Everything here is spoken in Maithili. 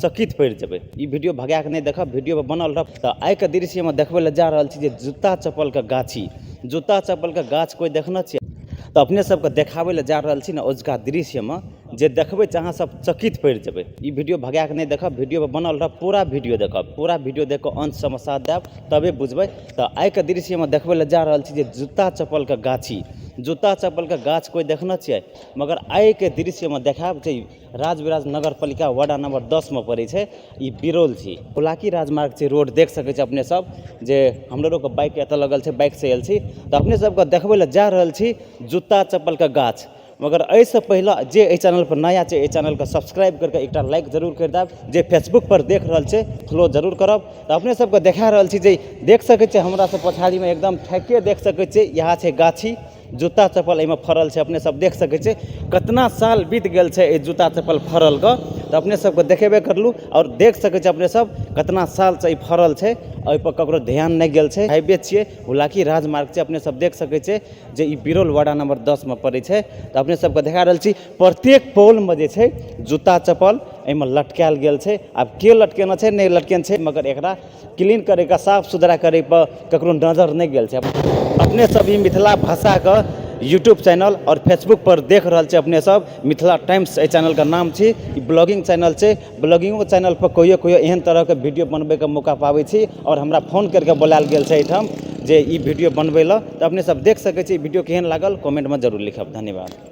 चकित पड़ि जेबै। ई वीडियो भगा के नहि देखब, वीडियो पर बनल रहब। तऽ आइके दृश्यमे देखबै लए जा रहल छी जे जूता चप्पलके गाछी, जूता चप्पलके गाछ कोइ देखने छियै? तऽ अपने सबके देखाबै लए जा रहल छी ने अजुका दृश्यमे, जे देखबै तऽ अहाँ सब चकित पड़ि जेबै। ई वीडियो भगा के नहि देखब, वीडियो पर बनल रहब, पूरा वीडियो देखब, पूरा वीडियो देख कऽ अंत सबमे साथ देब तबे बुझबै। तऽ आइके दृश्यमे देखबै लए जा रहल छी जे जूता चप्पलके गाछी, जूता चप्पलके गाछ कोइ देखने छियै? मगर आइके दृश्यमे देखायब जे राजविराज नगरपालिका वार्ड नंबर 10 में पड़ै छै, ई बिरौल छी, हुलाकी राजमार्ग छै, रोड देख सकै छी अपने सब जे हमरो के बाइक एतऽ लगल छै, बाइक से आयल छी। तऽ अपने सबके देखबै लए जा रहल छी जूता चप्पलके गाछ। मगर एहिसँ पहिले जे एहि चैनल पर नया छै, एहि चैनलके सब्सक्राइब करके एकटा लाइक जरूर करि देब, जे फेसबुक पर देख रहल छै फॉलो जरूर करब। तऽ अपने सबके देखा रहल छी जे देख सकै छियै हमरा सब पछाड़ीमे एकदम ठेके देख सकै छियै, इएह छै गाछी, जूता चप्पल एहिमे फड़ल छै। अपने सब देख सकै छियै कतना साल बीत गेल छै एहि जूता चप्पल फड़ल के। तऽ अपने सबके देखेबे करलहुँ आओर देख सकै छियै अपने सब कतना सालसँ ई फड़ल छै, एहिपर ककरो ध्यान नहि गेल छै। हाईवे छियै, हुलाकी राजमार्ग छै, अपने सब देख सकै छियै जे ई बिरौल वार्ड नंबर 10 मे पड़ै छै। तऽ अपने सबके देखा रहल छी प्रत्येक पोलमे जे छै जूता चप्पल एहिमे लटकायल गेल छै। आब के लटकेने छै नहि लटकेने छै, मगर एकरा क्लीन करैके साफ सुथरा करै पर ककरो नजर नहि गेल छै। अपने सब ई मिथिला भाषाके यूट्यूब चैनल और फेसबुक पर देख रहल छै अपने सब, मिथिला टाइम्स एहि चैनलके नाम छी। ई ब्लॉगिंग चैनल छै, ब्लॉगिंगो चैनल पर कहियो कहियो एहन तरहके वीडियो बनबैके मौका पाबै छी और हमरा फोन करिके बोलायल गेल छै एहिठाम जे ई वीडियो बनबै लए। तऽ अपने सब देख सकै छी, वीडियो केहन लागल कमेंटमे जरूर लिखब। धन्यवाद।